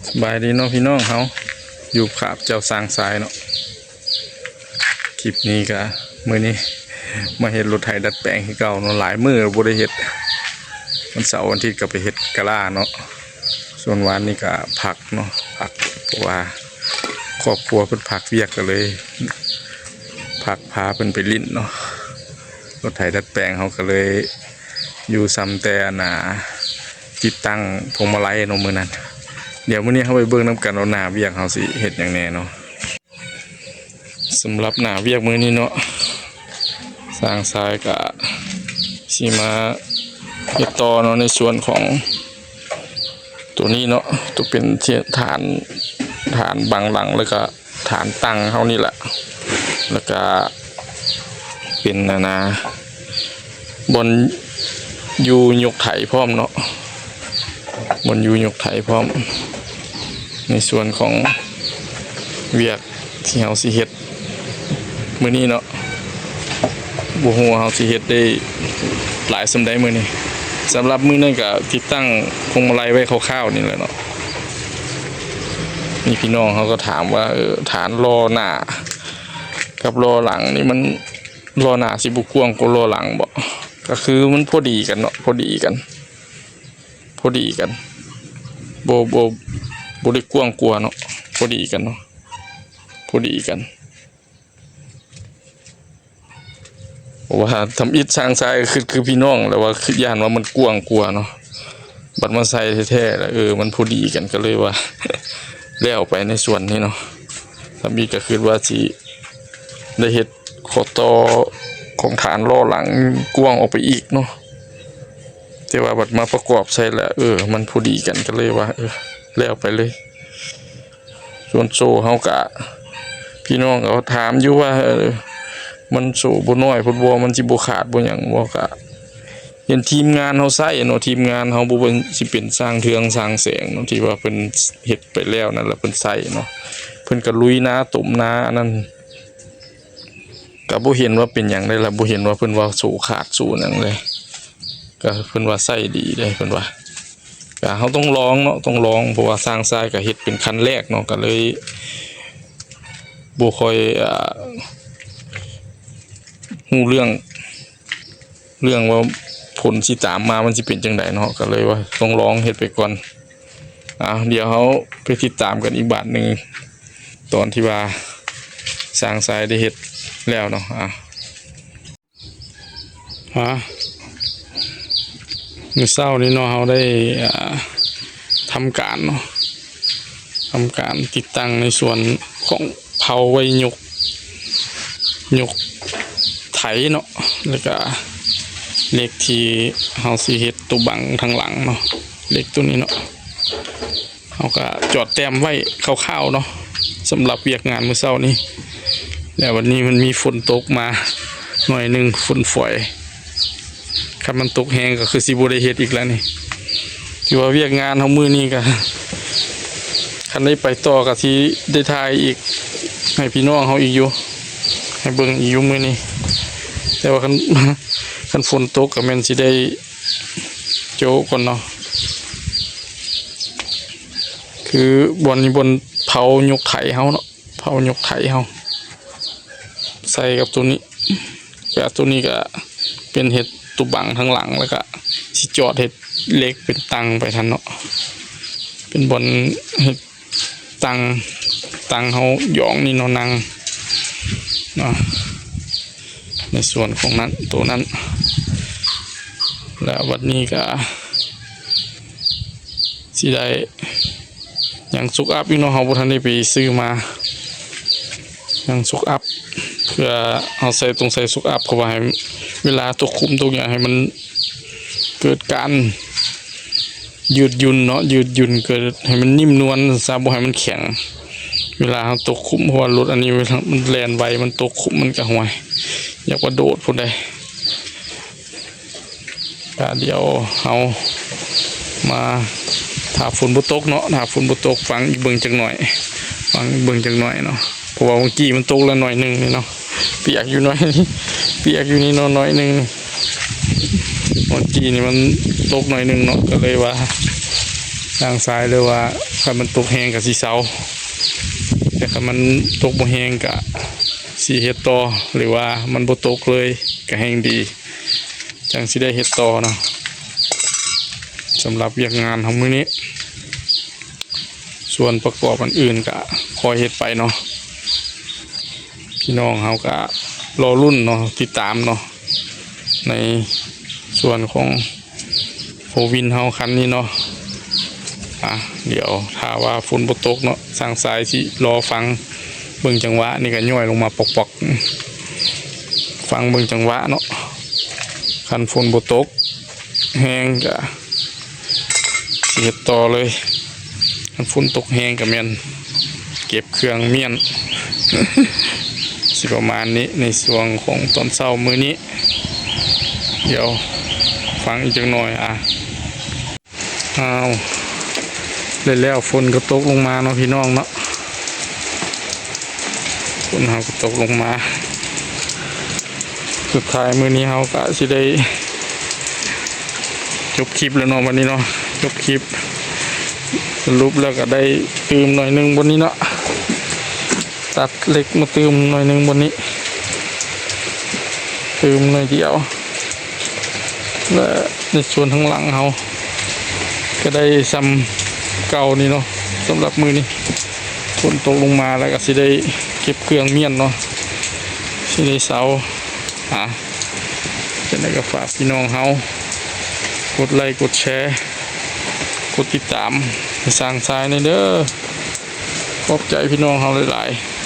ສະບາຍດີເນາະພີ່ນ້ອງເຮົາ ຢູ່ຄາບເຈົ້າຊ້າງຊາຍເນາະ. ຄລິບນີ້ກະ ມື້ນີ້ມາເຮັດລົດໄຖດັດແປງຄືເກົ່າເນາະ ຫຼາຍມື້ບໍ່ໄດ້ເຮັດ. ວັນເສົາວັນອາທິດກະໄປເຮັດກະລາເນາະ ສ່ວນວານນີ້ກະພັກເນາະ ພັກ ເພາະວ່າຄອບຄົວເພິ່ນພັກວຽກ ກະເລີຍພັກພາເພິ່ນໄປຫຼິ້ນເນາະ. ລົດໄຖດັດແປງເຮົາກະເລີຍຢູ່ຊ່ຳແຕ່ອັນນ່າ ຕິດຕັ້ງພວງມາໄລເນາະມື້ນັ້ນ. ດຽວມື້ນີ້ເຮົາໄປເບິ່ງນຳກັນວ່າໜ້າວຽກເຮົາຊິເຮັດຫຍັງແດ່ເນາະ. ສຳລັບໜ້າວຽກມື້ນີ້ເນາະ ຊ່າງຊາຍກະຊິມາເຮັດຕໍ່ເນາະ ໃນສ່ວນຂອງໂຕນີ້ເນາະ ໂຕເປັນຖານ ຖານບັງຫຼັງ ແລ້ວກະຖານຕັ່ງເຮົານີ້ແຫຼະ ແລ້ວກະເປັນອັນນ່າ ບ່ອນຢູ່ຍົກໄຖພ້ອມເນາະ ບ່ອນຢູ່ຍົກໄຖພ້ອມ ໃນສ່ວນຂອງວຽກທີ່ເຮົາຊິເຮັດມື້ນີ້ເນາະ. ບໍ່ຮູ້ວ່າເຮົາຊິເຮັດໄດ້ຫຼາຍສ່ຳໃດມື້ນີ້. ສຳລັບມື້ນັ້ນກະຕິດຕັ້ງພວງມາໄລໄວ້ຄ່າວໆນີ້ແຫຼະເນາະ. ມີພີ່ນ້ອງເຮົາກະຖາມວ່າ ເອີ ຖານລໍ້ໜ້າກັບລໍ້ຫຼັງນີ້ ມັນລໍ້ໜ້າຊິບໍ່ກວ້າງກວ່າລໍ້ຫຼັງບໍ? ກະຄືມັນພໍດີກັນເນາະ ພໍດີກັນ ພໍດີກັນ ບໍ່ ບໍ່ ບໍ່ໄດ້ກວ້າງກວ່າເນາະ ພໍດີກັນເນາະ ພໍດີກັນ. ເພາະວ່າທຳອິດຊ່າງຊາຍກະຄຶດຄືພີ່ນ້ອງແຫຼະວ່າ ຢ້ານວ່າມັນກວ້າງກວ່າເນາະ ບັດມາໃສ່ແທ້ໆແລ້ວ ເອີ ມັນພໍດີກັນ ກະເລີຍວ່າແລ້ວໄປໃນສ່ວນນີ້ເນາະ. ທຳອິດກະຄຶດວ່າຊິໄດ້ເຮັດ ຂໍ້ຕໍ່ຂອງຖານລໍ້ຫຼັງກວ້າງອອກໄປອີກເນາະ ແຕ່ວ່າບັດມາປະກອບໃສ່ແລ້ວ ເອີ ມັນພໍດີກັນ ກະເລີຍວ່າ ເອີ ແລ້ວໄປເລີຍ. ສ່ວນໂສ້ເຮົາກະ ພີ່ນ້ອງກະຖາມຢູ່ວ່າ ເອີ ມັນໂສ້ບໍ່ນ້ອຍໂພດບໍ່ ມັນຊິບໍ່ຂາດບໍ່ຫຍັງບໍ່? ກະ ເຫັນທີມງານເຮົາໃຊ້ເນາະ ທີມງານເຮົາ ບໍ່ວ່າຊິເປັນຊ່າງເທືອງ ຊ່າງແສງເນາະ ທີ່ວ່າເພິ່ນເຮັດໄປແລ້ວນັ້ນລະ ເພິ່ນໃຊ້ເນາະ ເພິ່ນກະລຸຍນາ ຕົ້ມນາ ອັນນັ້ນ ກະບໍ່ເຫັນວ່າເປັນຫຍັງເດ້ລະ ບໍ່ເຫັນວ່າເພິ່ນວ່າໂສ້ຂາດໂສ້ຫຍັງເດ້ ກະເພິ່ນວ່າໃຊ້ດີເດ້ ເພິ່ນວ່າ. ກະເຮົາຕ້ອງລອງເນາະ ຕ້ອງລອງ ເພາະວ່າຊ່າງຊາຍກະເຮັດເປັນຄັ້ງແລກເນາະ ກະເລີຍບໍ່ຄ່ອຍ ອ່າ ຮູ້ເລື່ອງ ເລື່ອງວ່າຜົນຊິຕາມມາມັນຊິເປັນຈັ່ງໃດເນາະ ກະເລີຍວ່າຕ້ອງລອງເຮັດໄປກ່ອນ. ອ່າ ດຽວເຮົາໄປຕິດຕາມກັນອີກບາດໜຶ່ງ ຕອນທີ່ວ່າຊ່າງຊາຍໄດ້ເຮັດແລ້ວເນາະ. ອ່າ ອ່າ ມື້ເຊົ້ານີ້ເນາະ ເຮົາໄດ້ ອ່າ ທຳການເນາະ ທຳການຕິດຕັ້ງໃນສ່ວນຂອງເຜົາໄວ້ຍົກ ຍົກໄຖເນາະ ແລ້ວກະເຫຼັກທີ່ເຮົາຊິເຮັດໂຕບັງທາງຫຼັງເນາະ ເຫຼັກໂຕນີ້ເນາະ ເຮົາກະຈອດແຕ້ມໄວ້ຄ່າວໆເນາະ ສຳລັບວຽກງານມື້ເຊົ້ານີ້. ແລ້ວວັນນີ້ມັນມີຝົນຕົກມາໜ້ອຍໜຶ່ງ ຝົນຝອຍ ຄັນມັນຕົກແຮງກະຄືຊິບໍ່ໄດ້ເຮັດອີກແລ້ວນີ້. ຖືວ່າວຽກງານເຮົາມື້ນີ້ກະ ຄັນໄດ້ໄປຕໍ່ກະຊິໄດ້ຖ່າຍອີກ ໃຫ້ພີ່ນ້ອງເຮົາອີກຢູ່ ໃຫ້ເບິ່ງອີກຢູ່ມື້ນີ້. ແຕ່ວ່າຄັນ ຄັນຝົນຕົກກະແມ່ນຊິໄດ້ໂຈະກ່ອນເນາະ. ຄືບ່ອນນີ້ບ່ອນເຜົາຍົກໄຖເຮົາເນາະ ເຜົາຍົກໄຖເຮົາ ໃສ່ກັບໂຕນີ້ ແລ້ວໂຕນີ້ກະເປັນເຮັດໂຕບັງທາງຫຼັງ ແລ້ວກະຊິຈອດເຮັດເຫຼັກເປັນຕັ່ງໄປຫັ້ນເນາະ ເປັນບ່ອນເຮັດຕັ່ງ ຕັ່ງເຮົາຢອງນີ້ເນາະ ນັ່ງເນາະ ໃນສ່ວນຂອງນັ້ນ ໂຕນັ້ນ. ແລ້ວບັດນີ້ກະຊິໄດ້ ຍັງຊອກອັບຢູ່ເນາະ ເຮົາບໍ່ທັນໄດ້ໄປຊື້ມາ ຍັງຊອກອັບ ເພື່ອເຮົາໃສ່ ຕ້ອງໃສ່ຊອກອັບ ເພາະວ່າໃຫ້ເວລາຕົກຂຸມຕົກຫຍັງໃຫ້ມັນເກີດການຍືດຫຍຸ້ນເນາະ ຍືດຫຍຸ້ນ ເກີດໃຫ້ມັນນິ້ມນວນຊະ ບໍ່ໃຫ້ມັນແຂງ ເວລາເຮົາຕົກຂຸມ. ເພາະວ່າລົດອັນນີ້ເວລາມັນແລ່ນໄວ ມັນຕົກຂຸມມັນກະ ຫ້ວຍ ຢາກວ່າໂດດພຸ້ນໃດ. ກະດຽວເຮົາມາຖ້າຝົນບໍ່ຕົກເນາະ ຖ້າຝົນບໍ່ຕົກ ຟັງອີກເບິ່ງຈັກໜ້ອຍ ຟັງອີກເບິ່ງຈັກໜ້ອຍເນາະ ເພາະວ່າເມື່ອກີ້ມັນຕົກແລ້ວໜ້ອຍໜຶ່ງນີ້ເນາະ ປຽກຢູ່ໜ້ອຍ ປຽກຢູ່ນີ້ເນາະ ໜ້ອຍໜຶ່ງນີ້ ເມື່ອກີ້ນີ້ມັນຕົກໜ້ອຍໜຶ່ງເນາະ ກະເລີຍວ່າ ທາງຊາຍ ຫຼືວ່າຄັນມັນຕົກແຮງກໍຊິເຊົາ, ແຕ່ຄັນມັນຕົກບໍ່ແຮງກໍຊິເຮັດຕໍ່ ຫຼືວ່າມັນບໍ່ຕົກເລີຍກໍແຮງດີ ຈັ່ງຊິໄດ້ເຮັດຕໍ່ເນາະ. ສຳລັບວຽກງານເຮົາມື້ນີ້ ສ່ວນປະກອບອັນອື່ນກະຄ່ອຍເຮັດໄປເນາະ. ພີ່ນ້ອງເຮົາກະລໍລຸ້ນເນາະ ຕິດຕາມເນາະ ໃນສ່ວນຂອງໂຟວິນເຮົາຄັນນີ້ເນາະ. ອ່ະ ດຽວຖ້າວ່າຝົນບໍ່ຕົກເນາະ ຊ່າງຊາຍຊິລໍຟັງເບິ່ງຈັງຫວະ. ນີ້ກະຍ້ອຍລົງມາປອກໆ ຟັງເບິ່ງຈັງຫວະເນາະ. ຄັນຝົນບໍ່ຕົກແຮງກະຊິເຮັດຕໍ່ເລີຍ, ຄັນຝົນຕົກແຮງກະແມ່ນເກັບເຄື່ອງມ້ຽນ. ຊິປະມານນີ້ໃນຊ່ວງຂອງຕອນເຊົ້າມື້ນີ້. ດຽວຟັງອີກຈັກໜ່ອຍ. ອ່າ ອ້າວ ແລ້ວ ແລ້ວຝົນກໍຕົກລົງມາເນາະ ພີ່ນ້ອງເນາະ, ຝົນເຮົາກໍຕົກລົງມາ. ສຸດທ້າຍມື້ນີ້ເຮົາກະຊິໄດ້ຈົບຄລິບແລ້ວເນາະ ບັດນີ້ເນາະ, ຈົບຄລິບ ສະຫຼຸບແລ້ວກະໄດ້ຕື່ມໜ້ອຍໜຶ່ງບ່ອນນີ້ເນາະ. ຕັດເຫຼັກມາຕື່ມໜ້ອຍໜຶ່ງບ່ອນນີ້, ຕື່ມໜ້ອຍດຽວ ແລະ ໃນສ່ວນທາງຫຼັງເຮົາກໍໄດ້ຊ່ຳເກົ່ານີ້ເນາະ. ສຳລັບມື້ນີ້ຝົນຕົກລົງມາແລ້ວກໍຊິໄດ້ເກັບເຄື່ອງມ້ຽນເນາະ, ຊິໄດ້ເຊົາ. ອ່າ ຈັ່ງໃດກໍຝາກພີ່ນ້ອງເຮົາກົດໄລ ກົດແຊ ກົດຕິດຕາມໃຫ້ຊ່າງຊາຍແດ່ເດີ. ຂອບໃຈພີ່ນ້ອງເຮົາຫຼາຍໆ.